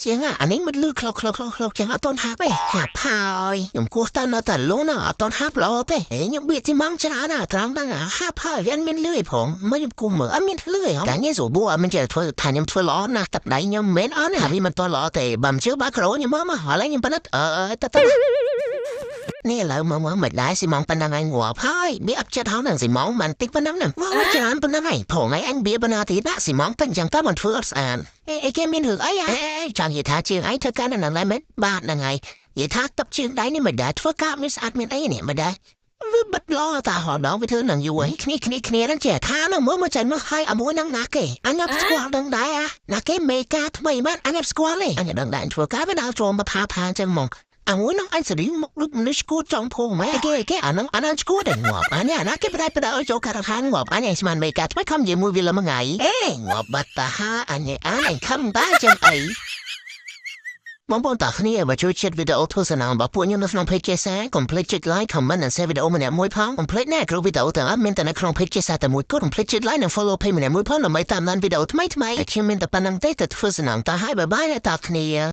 ជាងអានេះមិនលឺក្លោកក្លោកក្លោកក្លោកចឹងអត់តន់ហាប់ទេហាប់ហើយខ្ញុំគោះតនៅតែលងណាអត់តន់ហាប់ល្អទេខ្ញុំបៀតទីម៉ងច្រើនណាត្រង់ដល់ហាប់ហើយវាមានលឿយផងមើលខ្ញុំគុំមើលអត់មានលឿយហ៎តែងាយស្រួលបួអត់មានចេះធ្វើថាខ្ញុំធ្វើល្អណាស់តែដៃខ្ញុំមិនមែនអត់ទេវាមិនតល្អទេបើមិនជឿបាក្រូខ្ញុំមកមកឥឡូវខ្ញុំប៉និតអឺតតនេះឥឡូវមកមកមិនដែរស៊ីម៉ងប៉ុណ្ណឹងឯងងាប់ហើយបៀអត់ចិត្តហងនឹងស៊ីម៉ងមិនតិចប៉ុណ្ណឹងហ្នឹងវ៉ាច្រើនប៉ុណ្ណឹងឯងផងឯងអញបៀបណ្ណាទីដាក់ស៊ីម៉ងពេញចឹងតើមិនធ្វើអត់ស្អាតអេអីគេមានរឿងអីអេចង់និយាយថាជាងឯងធ្វើការនៅនឹងដែរមែនបាទហ្នឹងហើយនិយាយថាទឹកជើងដៃនេះមិនដែរធ្វើការមានស្អាតមានអីនេះមិនដែរវាបិទឡតាហដងវាធ្វើនឹងយូរហើយគ្នាគ្នាគ្នានឹងចេះថានឹងមើលមកចាញ់មកហើយអាមួយនឹងណាគេអញអត់ស្គាល់ដឹងដែរណាគេមេការថ្មីមែនអញអត់ស្គាល់ទេអញដឹងដែរធ្វើការវាដល់ចូលមកផាផាចឹងហ្មងអាមួយនឹងអញសេរីមកដូចមនុស្សស្គួតចង់ភងម៉ែគេគេអានឹងអានឹងស្គួតងាប់អានេះអាណាគេប្រែប្រែឲ្យចូលការដ្ឋានងាប់អញឯងស្មានមេការថ្មីខំនិយាយមួយវាលមួយថ្ងៃអេងាប់បាត់តាហាអញអានខំតាចឹងអីបងប្អូនតាគ្នាបើជួយចិត្តវីដេអូទស្សនារបស់ពួកខ្ញុំនៅក្នុង page ចេសាកុំភ្លេចចុច like comment និង share វីដេអូម្នាក់មួយផងកុំភ្លេចណាគ្រប់វីដេអូទាំងអស់មានតែនៅក្នុង page ចេសាតែមួយគត់កុំភ្លេចចុច like និង follow page ម្នាក់មួយផងដើម្បីតាមដានវីដេអូថ្មីៗខ្ញុំមានតែប៉ុណ្្នឹងទេទៅធ្វើសំណងតាហើយ bye bye អ្នកតាគ្នា។